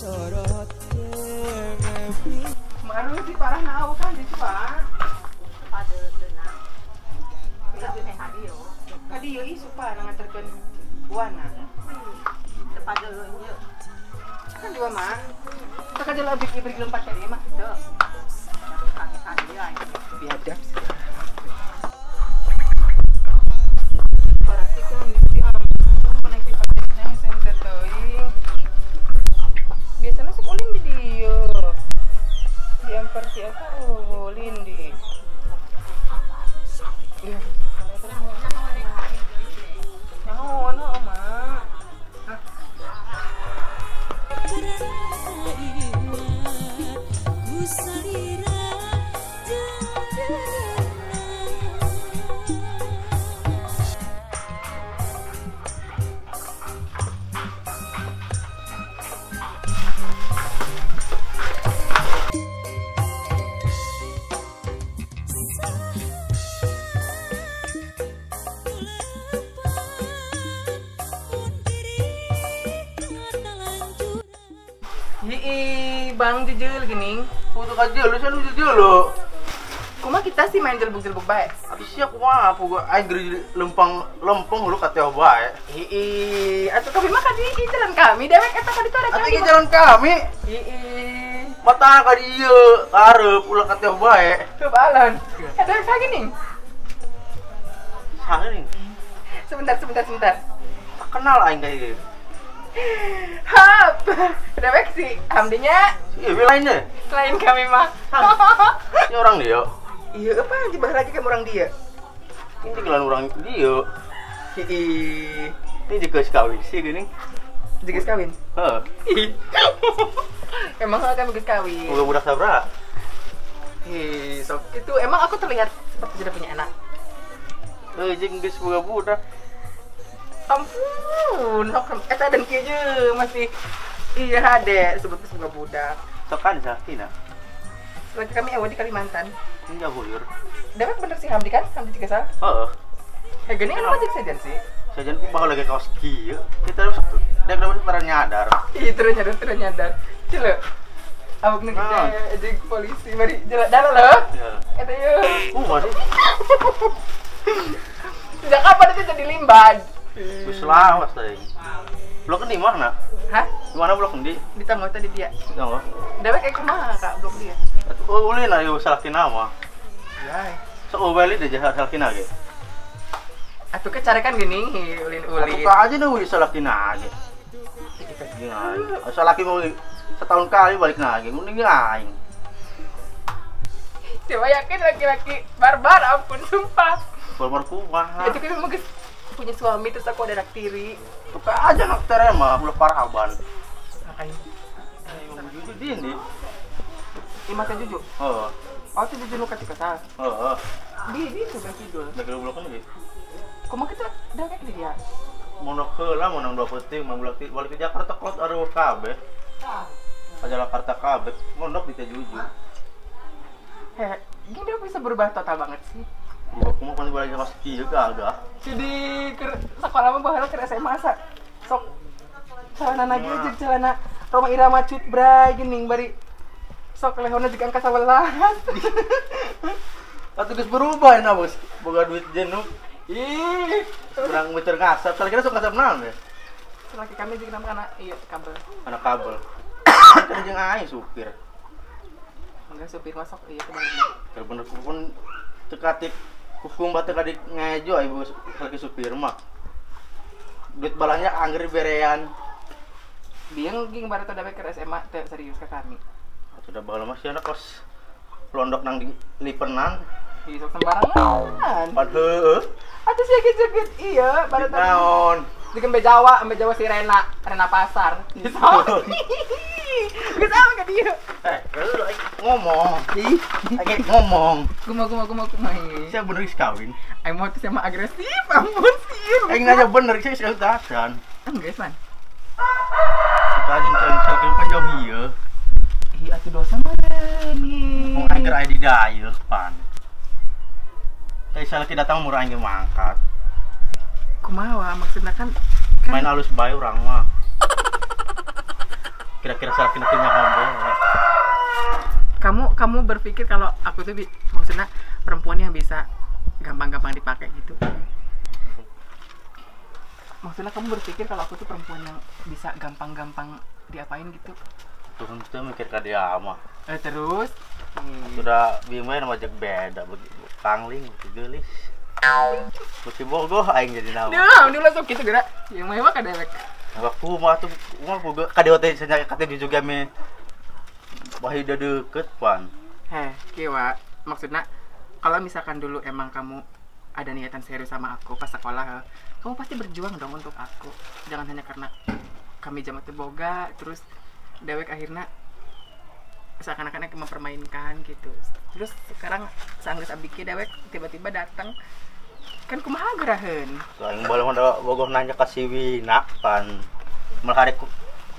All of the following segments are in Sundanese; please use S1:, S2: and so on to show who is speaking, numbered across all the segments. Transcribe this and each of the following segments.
S1: Sorot
S2: Maru sih parah nau kan di Pak.
S3: Pada tenang. Bisa
S2: Kadieu ih supa nganterkeun wana.
S3: Tepada ieu.
S2: Kan dua mah. Teu ka jalan abdi beri lompat ka dieu mah teu. Biadab sih. Berarti kan di ampun naik di paketnya center teuing. Biasanya sok ulin di dieu. Di ampar si eta ulin di. Iya. Naon heuh mah. Ih, bang jujur gini.
S4: Foto kaji lu sih lu jujur lo.
S2: Kuma kita sih main jelbuk-jelbuk bae.
S4: Atuh sia kumaha puga aing geus lempang lempeng lu ka teh bae.
S2: Ih, atuh kami mah kadi jalan kami dewek eta kadi teh
S4: kami. Atuh jalan kami.
S2: Ih.
S4: Mata ka dieu kareup ulah ka teh bae.
S2: Kebalan. Eta dewek saha gini?
S4: Saha gini?
S2: Sebentar, sebentar, sebentar.
S4: Tak kenal aing ka ieu.
S2: Hap, dewek sih, hamdinya.
S4: Iya, lainnya.
S2: Lain kami mah.
S4: Ini orang dia.
S2: Iya, apa yang dibahas lagi kamu orang dia?
S4: Ini tinggalan orang dia.
S2: Hiih.
S4: Ini juga sekawin sih gini.
S2: Juga sekawin?
S4: Heeh.
S2: Emang kami juga kawin.
S4: Udah budak sabra.
S2: Hi, sok itu emang aku terlihat seperti sudah punya anak.
S4: Eh, jeung geus boga budak.
S2: Ampun, sok eta dan kieu masih iya deh sebut sebagai budak.
S4: Sokan sakina.
S2: Lagi kami ewa di Kalimantan.
S4: Enggak huyur.
S2: Dewek bener sih Hamdi kan? Hamdi juga salah.
S4: Heeh.
S2: Eh gini kan masih sejan sih.
S4: Sejan ku bakal lagi kaos kieu. Kita harus dek dek terus nyadar.
S2: Iya terus nyadar terus nyadar. Cile. Abang nu kita jeung polisi mari jalan dalah loh. Eta yeuh.
S4: Masih.
S2: Sejak kapan itu jadi limban?
S4: Wis lawas tadi. Blok di mana?
S2: Hah?
S4: Di mana blok di?
S2: Di tanggo tadi dia.
S4: Di tanggo.
S2: Dewek kayak kumaha Kak blok dia?
S4: Atuh ulin ayo salakina mah.
S2: Iya.
S4: Sok bali deh salakina ge.
S2: Atuh ke carekan gini ulin-ulin.
S4: Atuh ka aja nu salakina ge. Salaki mau setahun kali balik lagi, mending aing.
S2: Coba yakin laki-laki barbar ampun sumpah.
S4: Barbar kumaha.
S2: Itu kan memang punya suami terus aku ada anak tiri.
S4: Tuh aja anak tiri mah ulah paraban.
S2: Makanya.
S4: Juju di ini.
S2: Ima teh Juju.
S4: Heeh.
S2: Oh, itu Juju nu ka Cikasal.
S4: Heeh.
S2: Di sebelah kidul.
S4: Da blok ini.
S2: Kumaha kita dewek di dia?
S4: Monok heula monang dua peuting mah balik ke Jakarta kot aruh kabeh. Ka Jakarta kabeh mondok di teh Juju.
S2: Heh, gini dia bisa berubah total banget sih.
S4: Berubah kumaha pan balik ka kieu gagah.
S2: Jadi ke sekolah mah baheula keur SMA asa sok celana lagi aja celana Roma Irama cut bray geuning bari Sok lehona juga angka 11.
S4: Atuh geus berubah enak bos. Boga duit jenuh.
S2: Ih,
S4: kurang meter ngasap. Kira-kira sok ngasap naon ya?
S2: Laki kami juga nama anak iya kabel.
S4: Anak kabel. Kan jeung aing supir.
S2: Enggak supir masuk iya kebener.
S4: Bener pun tekatik hukum batu kadik ngejo ibu laki supir mah. Duit balanya angger berean.
S2: Biang ging baru tau ke SMA teh serius ke kami.
S4: Sudah baheula mah sia kos londok nang di lipenan.
S2: Di sok sembarangan.
S4: Pan heueuh.
S2: Atuh sia gejeget iya baru tau.
S4: Naon?
S2: Di Embe Jawa si Rena, Rena Pasar. Geus apa ka dieu?
S4: Lu ngomong. Ih, aing ngomong.
S2: Kumaha.
S4: Sia bener geus kawin.
S2: Aing mau teh sama agresif, ampun sih.
S4: Aing nanya bener geus kawin tasan.
S2: Geus man.
S4: Sekali cari pan jauh ieu.
S2: Ih, atuh dosa meureun nih.
S4: Mung aing keur aya di dayeuh pan. Teh salaki datang murah aing mangkat.
S2: Kumaha maksudna kan
S4: main halus bae urang mah. Kira-kira salaki nanti nyaho bae.
S2: Kamu berpikir kalau aku tuh maksudnya perempuan yang bisa gampang-gampang dipakai gitu. Maksudnya kamu berpikir kalau aku tuh perempuan yang bisa gampang-gampang diapain gitu?
S4: Tuh kan tuh mikir ka dia mah.
S2: Terus
S4: sudah bimain sama jeung beda pangling geulis. Beuki bogoh aing jadi naon.
S2: Duh, ini langsung gitu geura. Yang mah mah ka dewek.
S4: Waktu mah tuh mah boga ka dewa teh cenah kate juga me bahida deket pan.
S2: Heh, kieu wa. Maksudna kalau misalkan dulu emang kamu ada niatan serius sama aku pas sekolah, kamu pasti berjuang dong untuk aku. Jangan hanya karena kami jamat teu boga terus dewek akhirnya seakan-akan mempermainkan gitu. Terus sekarang sanggeus abdi kieu dewek tiba-tiba datang kan kumaha geraheun.
S4: Aing boleh mah bogoh nanya ka si Wina pan. Malah arek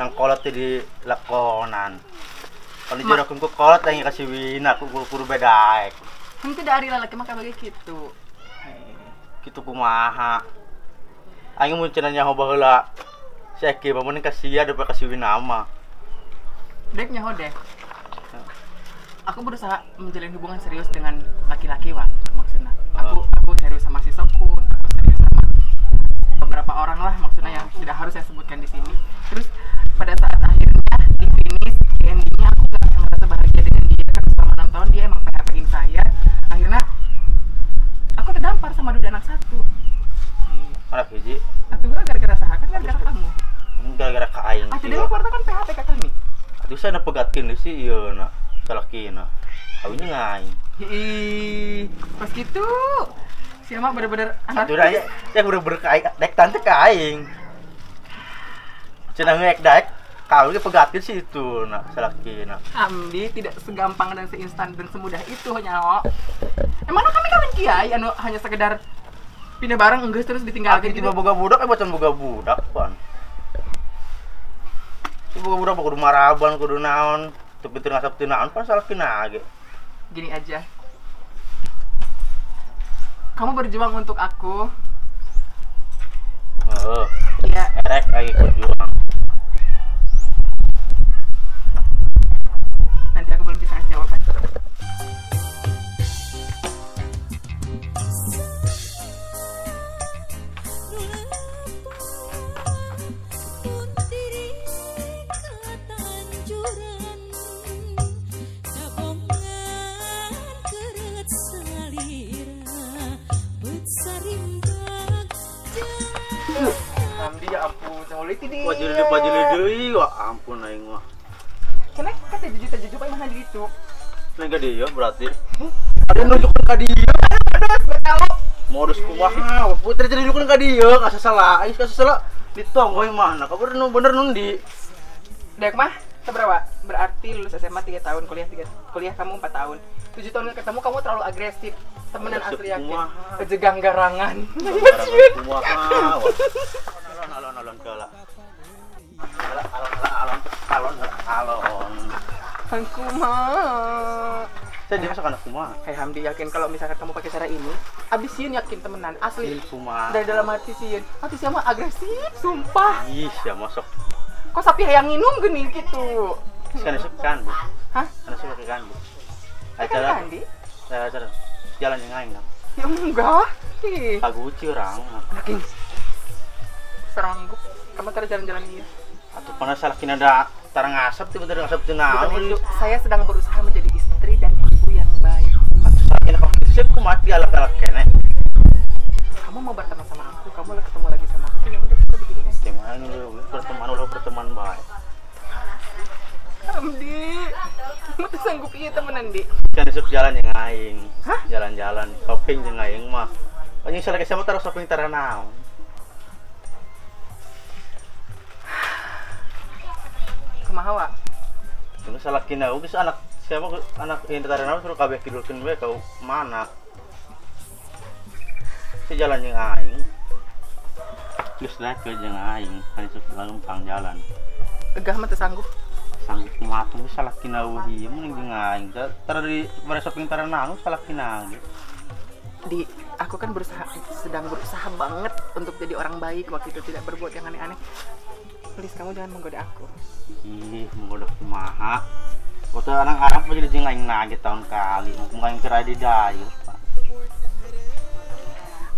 S4: nang kolot teh di lakonan. Kalau dijodohkeun ku kolot aing ka si Wina ku kudu beda.
S2: Henteu da ari lalaki mah kabeh kitu.
S4: Kitu kumaha. Aing mun cenah nyaho baheula si Eki mah mending ka sia daripada ka si Wina mah.
S2: Dek nyaho deh. Aku berusaha menjalin hubungan serius dengan laki-laki, Wak, maksudnya. Aku serius sama si Sokun, aku serius sama beberapa orang lah maksudnya yang tidak harus saya sebutkan di sini. Terus pada saat akhirnya di finish, di endingnya aku gak merasa bahagia dengan dia karena selama 6 tahun dia emang PHP-in saya. Akhirnya aku terdampar sama duda anak satu.
S4: Anak hiji?
S2: Atuh gua gara-gara saha kan gara-gara kamu.
S4: Gara-gara ka aing.
S2: Atuh dewa keluarga kan PHP ka kami.
S4: Atuh saya pegatkeun sih ieu na. Salakina. Kawinnya ngaing.
S2: Ih, pas gitu. Siapa bener-bener anak.
S4: Atuh dah, saya bener-bener ka aing, dek tante ka aing. Cenah ngeek daek, kawin pegatkeun sih itu na salakina.
S2: Ambi tidak segampang dan seinstan dan semudah itu nyaho. Emang kami kawin kiai anu hanya sekedar pindah bareng enggeus terus ditinggalkeun
S4: gitu. Tiba boga budak bocan boga budak pan. Si boga budak kudu maraban kudu naon. Teu pinter ngasap teu naon pan salakina ge.
S2: Gini aja. Kamu berjuang untuk aku.
S4: Heeh.
S2: Iya.
S4: Erek lagi berjuang.
S2: Nanti aku belum bisa kasih jawaban. Hamdi ya ampun, jangan itu dia.
S4: Wajil deui, wah ampun aing mah.
S2: Kenapa kata jujur paling mana di itu?
S4: Lain ka dieu berarti. Ada nunjukkeun ka dieu.
S2: Modus, gak tahu.
S4: Modus kumaha? Putri jadi nunjukkeun ka dieu, kasasalah. Aing kasasalah ditonggo imahna. Kabar nu bener nundi.
S2: Dek mah seberapa? Berarti lulus SMA 3 tahun, kuliah kamu 4 tahun. 7 tahun ketemu kamu terlalu agresif. Temenan asli yakin. Kejegang garangan.
S4: Kumaha? Alon-alon kala. Alon alon.
S2: Kumaha.
S4: Saya dia masuk anak kumaha.
S2: Hei Hamdi, yakin kalau misalkan kamu pakai cara ini, abis sieun yakin temenan asli.
S4: Kumaha.
S2: Dari dalam hati sieun. Hati siapa agresif, sumpah.
S4: Ih, ya masuk.
S2: Kok sapi hayang minum gini gitu.
S4: Sekan sekan, Bu.
S2: Hah?
S4: Kan isuk ke kandi. Acara.
S2: Kandi?
S4: Acara. Jalan jeung aing.
S2: Ya enggak. Ih.
S4: Paguci urang.
S2: Lagi. Seranggup. Kamu tadi jalan-jalan iya.
S4: Atuh panas salakina da tara ngasep tiba-tiba ngasep teu naon.
S2: Saya sedang berusaha menjadi istri dan ibu yang baik.
S4: Atuh salakina kok kitu sih kumaha dialek-alek keneh.
S2: Kamu mau berteman sama aku, kamu lah ketemu lagi sama aku. Ya udah kita begini kan.
S4: Gimana lu berteman ulah berteman baik.
S2: Amdi, kamu tuh sanggup iya temenan, Di.
S4: Kan isuk jalan jeung aing.
S2: Hah?
S4: Jalan-jalan, shopping jeung aing mah. Anjing salaki sama tara shopping tara naon.
S2: Kumaha wa?
S4: Tunggu salakina geus anak siapa anak ini tara naon suruh kabeh kidulkeun we kau mana. Si jalan jeung aing. Geus daek jeung aing, kan isuk lempang jalan.
S2: Egah mah teu sanggup.
S4: Sanggup kumaha tuh salakina eueuh ieu mun jeung aing. Tara di bare shopping tara naon salakina ge.
S2: Di aku kan sedang berusaha banget untuk jadi orang baik waktu itu, tidak berbuat yang aneh-aneh. Please kamu jangan menggoda aku.
S4: Ih, menggoda kumaha? Waktu anak Arab mah jadi jeung aing nage tahun kali, mumpung aing keur di dayu, Pak.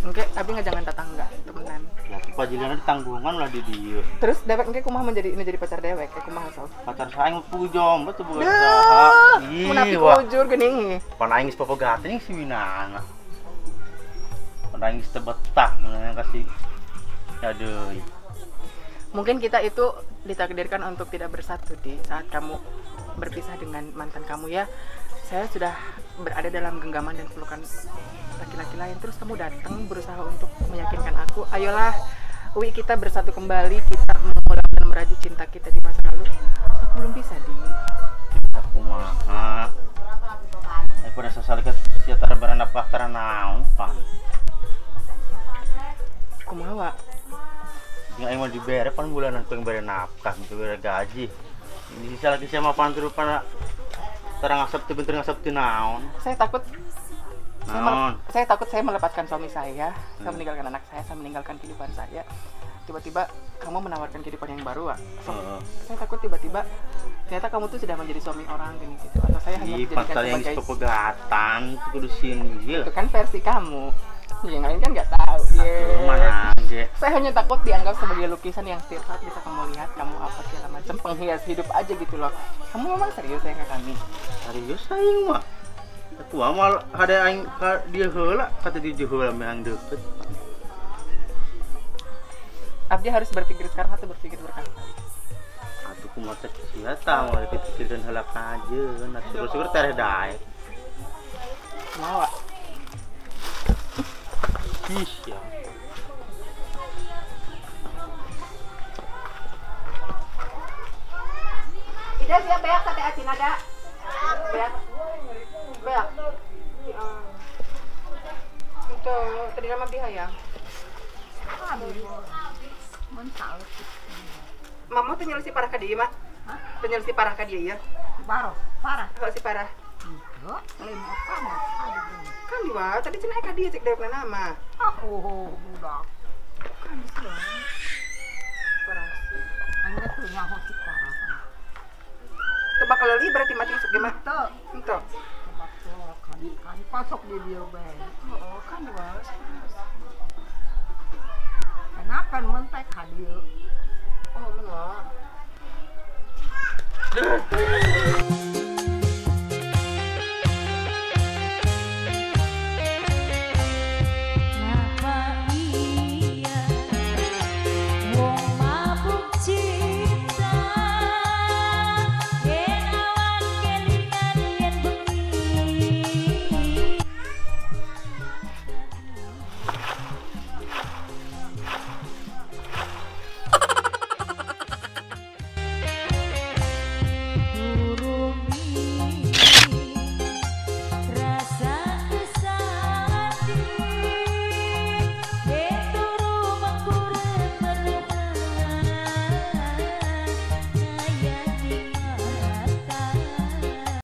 S2: Engke abi nggak jangan tetangga, temenan.
S4: Ya, pajilana ditanggungan lah di dieu.
S2: Terus dewek engke kumaha menjadi pacar dewek, kayak kumaha sok?
S4: Pacar saya aing pugu jomblo tuh boga saha. Ih,
S2: munafik ujur geuning.
S4: Pan aing geus papegaten si Winana. Pan aing geus teu betah kasih. Aduh.
S2: Mungkin kita itu ditakdirkan untuk tidak bersatu di saat kamu berpisah dengan mantan kamu ya. Saya sudah berada dalam genggaman dan pelukan laki-laki lain. Terus kamu datang berusaha untuk meyakinkan aku, ayolah Wi, kita bersatu kembali, kita mengulang dan merajut cinta kita di masa lalu. Aku belum bisa, Di.
S4: Kita kumaha. Daripada sasalikat sia tara baranapah tara naon, pan.
S2: Kumaha, Wak?
S4: Jeung aing mah dibere pan bulanan pengen bere nafkah, bere gaji. Di sisa lagi siapa pan terus tara ngasep teu bentur ngasep teu naon.
S2: Saya takut. Saya takut saya melepaskan suami saya meninggalkan anak saya meninggalkan kehidupan saya. Tiba-tiba kamu menawarkan kehidupan yang baru, Wak. So, saya takut tiba-tiba ternyata kamu tuh sudah menjadi suami orang gini gitu. Atau saya hanya dijadikan sebagai
S4: pegatan kudu sieun ieu.
S2: Itu kan versi kamu. Yang lain kan nggak tahu.
S4: Aduh, mana ge.
S2: Saya hanya takut dianggap sebagai lukisan yang setiap saat bisa kamu lihat, kamu apa segala macam, penghias hidup aja gitu loh. Kamu memang serius sayang ke kami?
S4: Serius sayang mah. Aku amal ada aing ka dia heula, kata dia heula meh deket.
S2: Abdi harus berpikir sekarang atau berpikir berkali-kali?
S4: Atuh kumaha teh sia tah moal dipikirkeun heula kajeun, syukur-syukur tereh daek.
S2: Kumaha, Wak?
S4: Ih, ya.
S2: Ida siap beak sate asin ada? Beak. Beak. Itu tadi nama dia ya. Mama tuh nyelesi parah ka dia, Mak.
S3: Hah?
S2: Penyelesi parah ka dia ya?
S3: Parah, parah.
S2: Kalau si parah.
S3: Enggak, lima apa?
S2: Kan dua, tadi cenah ka dia cek dewek nama.
S3: Oh, budak.
S2: Kan bisa. Parah.
S3: Angga tuh nyaho si parah.
S2: Teu bakal leuli berarti mati isuk ge mah.
S3: Teu.
S2: Henteu.
S3: Kan kan pasok di dia bae.
S2: Oh, kan dua.
S3: Enakan mun teh ka dieu.
S2: Oh, mun.